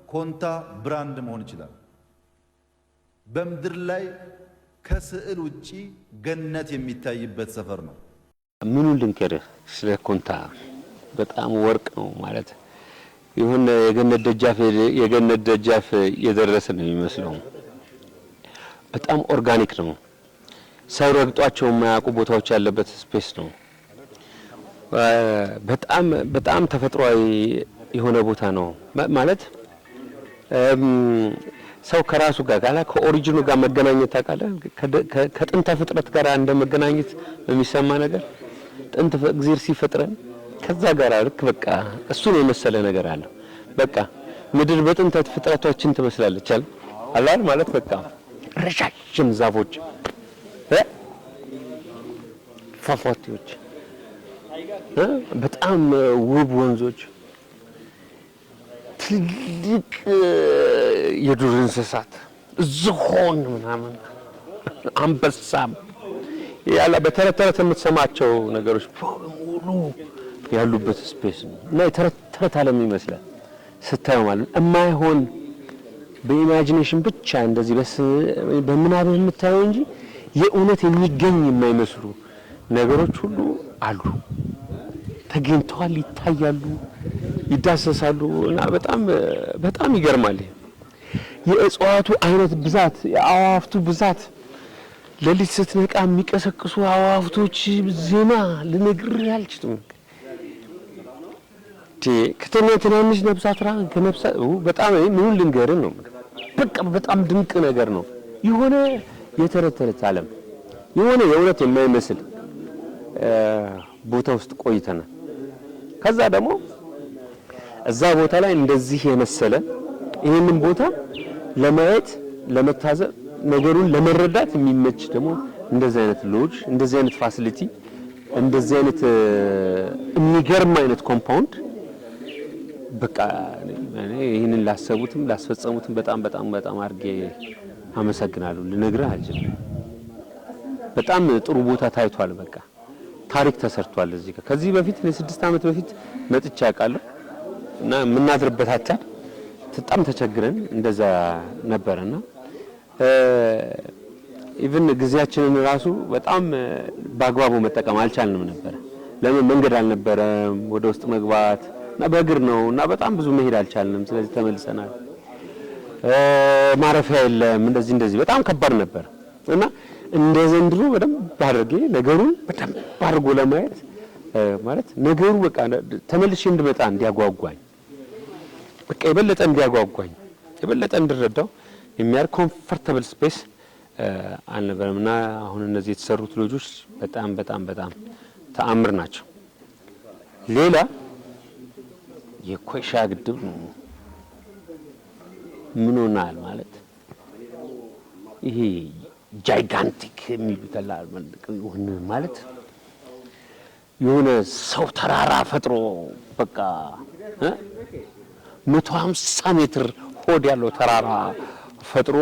ኮንታ brand መሆን ይችላል። በምድር ላይ ከስዕል ውጪ ገነት የሚታይበት ሰፈር ነው። ምኑን ልንገርህ ስለ ኮንታ? በጣም ወርቅ ነው፣ ማለት የሆነ የገነት ደጃፍ የደረሰ ነው የሚመስለው። በጣም organic ነው። ሰው ረግጧቸው የማያውቁ ቦታዎች ያለበት space ነው። በጣም በጣም ተፈጥሯዊ የሆነ ቦታ ነው፣ ማለት ሰው ከራሱ ጋር ከ origin ኑ ጋር መገናኘት፣ ታውቃለህ፣ ከጥንተ ፍጥረት ጋር እንደ መገናኘት የሚሰማ ነገር፣ ጥንት እግዚአብሔር ሲፈጥረን ከዛ ጋር ልክ በቃ እሱን የመሰለ ነገር አለው። በቃ ምድር በጥንተ ፍጥረታችን ትመስላለች አለ፣ ማለት በቃ ረዣዥም ዛፎች፣ ፏፏቴዎች፣ በጣም ውብ ወንዞች፣ ትልቅ የዱር እንስሳት፣ ዝሆን ምናምን፣ አንበሳም ያለ በተረት ተረት የምትሰማቸው ነገሮች በሙሉ ያሉበት space ነው እና የተረት ተረት ዓለም ይመስላል ስታየው፣ ማለት የማይሆን በ imagination ብቻ እንደዚህ በምናብህ የምታየው እንጂ የእውነት የሚገኝ የማይመስሉ ነገሮች ሁሉ አሉ። ተገኝተዋል፣ ይታያሉ፣ ይዳሰሳሉ እና በጣም በጣም ይገርማል። የእጽዋቱ አይነት ብዛት፣ የአዋፍቱ ብዛት፣ ሌሊት ስትነቃ የሚቀሰቅሱ አዋፍቶች ዜማ ልነግርህ አልችልም። ከተኛ ትናንሽ ነፍሳት ከነፍሳት በጣም ምኑን ልንገርህ ነው። በቃ በጣም ድንቅ ነገር ነው። የሆነ የተረት ተረት ዓለም፣ የሆነ የእውነት የማይመስል ቦታ ውስጥ ቆይተናል። ከዛ ደግሞ እዛ ቦታ ላይ እንደዚህ የመሰለ ይህንን ቦታ ለማየት፣ ለመታዘብ፣ ነገሩን ለመረዳት የሚመች ደግሞ እንደዚህ አይነት ሎጅ፣ እንደዚህ አይነት facility፣ እንደዚህ አይነት የሚገርም አይነት compound፣ በቃ እኔ ይህንን ላሰቡትም ላስፈጸሙትም በጣም በጣም በጣም አድርጌ አመሰግናለሁ። ልነግርህ አልችልም። በጣም ጥሩ ቦታ ታይቷል። በቃ ታሪክ ተሰርቷል እዚህ ጋር። ከዚህ በፊት እኔ 6 ዓመት በፊት መጥቼ አውቃለሁ እና የምናድርበት አጥተን በጣም ተቸግረን እንደዛ ነበረና even ጊዜያችንን ራሱ በጣም በአግባቡ መጠቀም አልቻልንም ነበረ። ለምን መንገድ አልነበረም ወደ ውስጥ መግባት እና በእግር ነው እና በጣም ብዙ መሄድ አልቻልንም። ስለዚህ ተመልሰናል። ማረፊያ የለም፣ እንደዚህ እንደዚህ በጣም ከባድ ነበር እና እንደ ዘንድሮ በደንብ አድርጌ ነገሩን በደንብ አድርጎ ለማየት፣ ማለት ነገሩ በቃ ተመልሼ እንድመጣ እንዲያጓጓኝ፣ በቃ የበለጠ እንዲያጓጓኝ፣ የበለጠ እንድረዳው የሚያደርግ comfortable space አልነበረም እና አሁን እነዚህ የተሰሩት ሎጆች በጣም በጣም በጣም ተአምር ናቸው። ሌላ የኮይሻ ግድብ ነው። ምን ሆናል ማለት ይሄ gigantic የሚሉት ማለት የሆነ ሰው ተራራ ፈጥሮ በቃ 150 ሜትር ሆድ ያለው ተራራ ፈጥሮ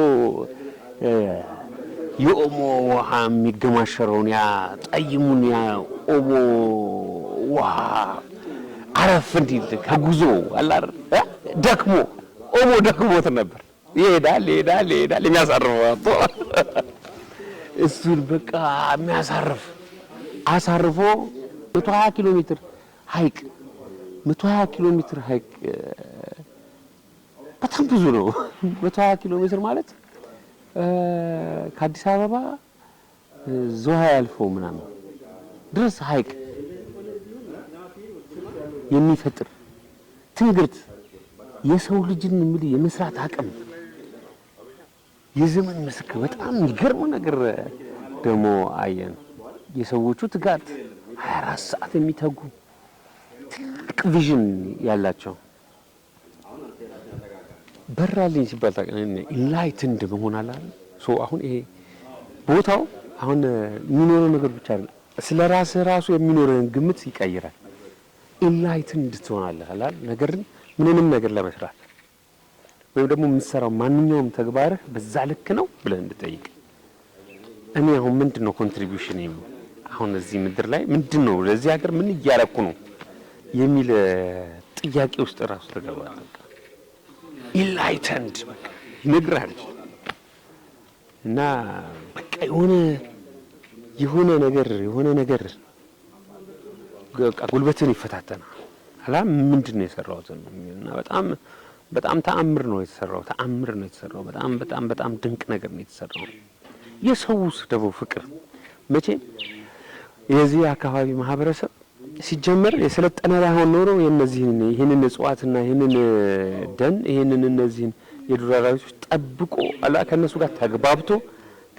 የኦሞ ውሃ የሚገማሸረውን ያ ጠይሙን ያ ኦሞ ውሃ አረፍ እንዲል ከጉዞ አላር ደክሞ፣ ኦሞ ደክሞት ነበር። ይሄዳል፣ ይሄዳል፣ ይሄዳል፣ የሚያሳርፈው አጥቶ እሱን በቃ የሚያሳርፍ አሳርፎ 120 ኪሎ ሜትር ሀይቅ፣ 120 ኪሎ ሜትር ሀይቅ በጣም ብዙ ነው። 120 ኪሎ ሜትር ማለት ከአዲስ አበባ ዝዋይ አልፎ ምናምን ድረስ ሀይቅ የሚፈጥር ትንግርት፣ የሰው ልጅን የሚል የመስራት አቅም፣ የዘመን ምስክር፣ በጣም የሚገርም ነገር ደግሞ አየን። የሰዎቹ ትጋት፣ 24 ሰዓት የሚተጉ፣ ትልቅ vision ያላቸው፣ በራልኝ ሲባል enlightened መሆን አለ። So አሁን ይሄ ቦታው አሁን የሚኖረው ነገር ብቻ አይደለም፣ ስለ ራስህ ራሱ የሚኖርህን ግምት ይቀይራል። Enlightened ትሆናለህ አላል ነገርን ምንንም ነገር ለመስራት ወይም ደግሞ የምትሰራው ማንኛውም ተግባርህ በዛ ልክ ነው ብለህ እንድጠይቅ፣ እኔ አሁን ምንድን ነው contribution፣ አሁን እዚህ ምድር ላይ ምንድን ነው፣ ለዚህ ሀገር ምን እያረኩ ነው የሚል ጥያቄ ውስጥ ራሱ ትገባለህ። Enlightened በቃ ይነግራል እና በቃ የሆነ ነገር በቃ ጉልበትን ይፈታተናል። አላ ምንድን ነው የሰራሁት እና በጣም በጣም ተአምር ነው የተሰራው። ተአምር ነው የተሰራው። በጣም በጣም በጣም ድንቅ ነገር ነው የተሰራው። የሰውስ ደግሞ ፍቅር፣ መቼም የዚህ አካባቢ ማህበረሰብ ሲጀመር የሰለጠነ ባይሆን ኖሮ የነዚህን ይህንን እጽዋትና ይህንን ደን ይህንን እነዚህን የዱር አራዊቶች ጠብቆ አላ ከእነሱ ጋር ተግባብቶ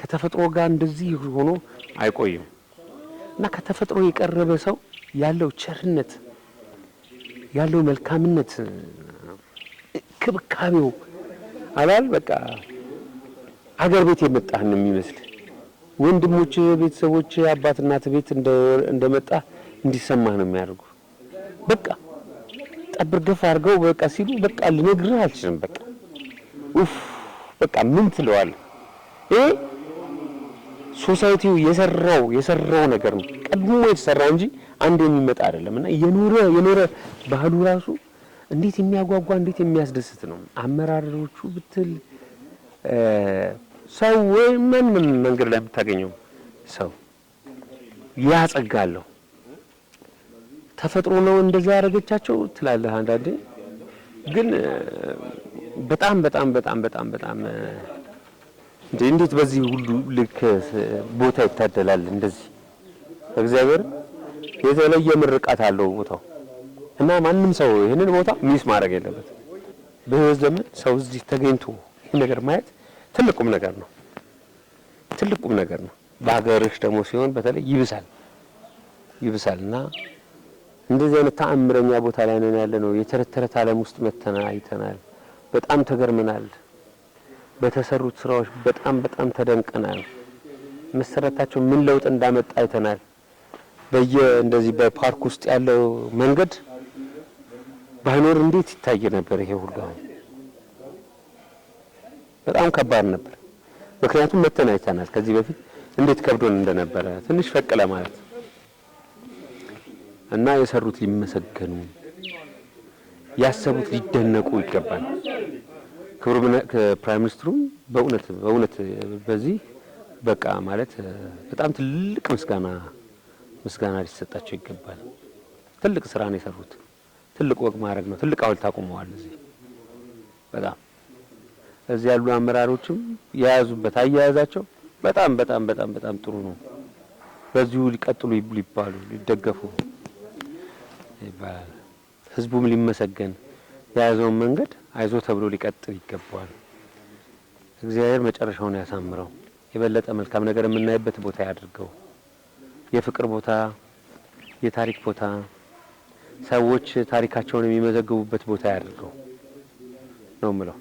ከተፈጥሮ ጋር እንደዚህ ሆኖ አይቆይም። እና ከተፈጥሮ የቀረበ ሰው ያለው ቸርነት፣ ያለው መልካምነት፣ ክብካቤው አላል በቃ አገር ቤት የመጣህ ነው የሚመስል፣ ወንድሞች፣ ቤተሰቦች፣ አባት እናት ቤት እንደመጣ እንዲሰማህ ነው የሚያደርጉ። በቃ ጠብር ገፍ አድርገው በቃ ሲሉ በቃ ልነግርህ አልችልም። በቃ ኡፍ፣ በቃ ምን ትለዋለህ? ይሄ society ው የሰራው ነገር ነው። ቀድሞ የተሰራ እንጂ አንድ የሚመጣ አይደለም። እና የኖረ የኖረ ባህሉ ራሱ እንዴት የሚያጓጓ፣ እንዴት የሚያስደስት ነው። አመራሮቹ ብትል፣ ሰው ወይ ማንም መንገድ ላይ የምታገኘው ሰው ያጸጋለሁ። ተፈጥሮ ነው እንደዛ ያደረገቻቸው ትላለህ። አንዳንዴ ግን በጣም በጣም በጣም በጣም በጣም እንዴት በዚህ ሁሉ ልክ ቦታ ይታደላል? እንደዚህ እግዚአብሔር የተለየ ምርቃት አለው ቦታው እና ማንም ሰው ይህንን ቦታ miss ማድረግ የለበትም። በህይወት ዘመን ሰው እዚህ ተገኝቶ ይህን ነገር ማየት ትልቅ ቁም ነገር ነው። ትልቅ ቁም ነገር ነው። በሀገርሽ ደግሞ ሲሆን በተለይ ይብሳል ይብሳል። እና እንደዚህ አይነት ተአምረኛ ቦታ ላይ ነን ያለ ነው። የተረት ተረት ዓለም ውስጥ መተና አይተናል። በጣም ተገርመናል። በተሰሩት ስራዎች በጣም በጣም ተደንቀናል። መሰረታቸው ምን ለውጥ እንዳመጣ አይተናል። በየ እንደዚህ በፓርክ ውስጥ ያለው መንገድ ባይኖር እንዴት ይታይ ነበር? ይሄ ሁሉ አሁን በጣም ከባድ ነበር። ምክንያቱም መተን አይተናል ከዚህ በፊት እንዴት ከብዶን እንደነበረ ትንሽ ፈቅ ለማለት። እና የሰሩት ሊመሰገኑ፣ ያሰቡት ሊደነቁ ይገባል። ክቡር prime minister ኡም በእውነት በእውነት በዚህ በቃ ማለት በጣም ትልቅ ምስጋና ሊሰጣቸው ይገባል። ትልቅ ስራ ነው የሰሩት። ትልቅ ወግ ማዕረግ ነው። ትልቅ ሐውልት አቁመዋል። እዚህ በጣም እዚህ ያሉ አመራሮችም የያዙበት አያያዛቸው በጣም በጣም በጣም በጣም ጥሩ ነው። በዚሁ ሊቀጥሉ ሊባሉ ሊደገፉ ይባላል። ህዝቡም ሊመሰገን፣ የያዘውን መንገድ አይዞ ተብሎ ሊቀጥል ይገባዋል። እግዚአብሔር መጨረሻውን ያሳምረው። የበለጠ መልካም ነገር የምናይበት ቦታ ያድርገው። የፍቅር ቦታ፣ የታሪክ ቦታ፣ ሰዎች ታሪካቸውን የሚመዘግቡበት ቦታ ያድርገው ነው የምለው።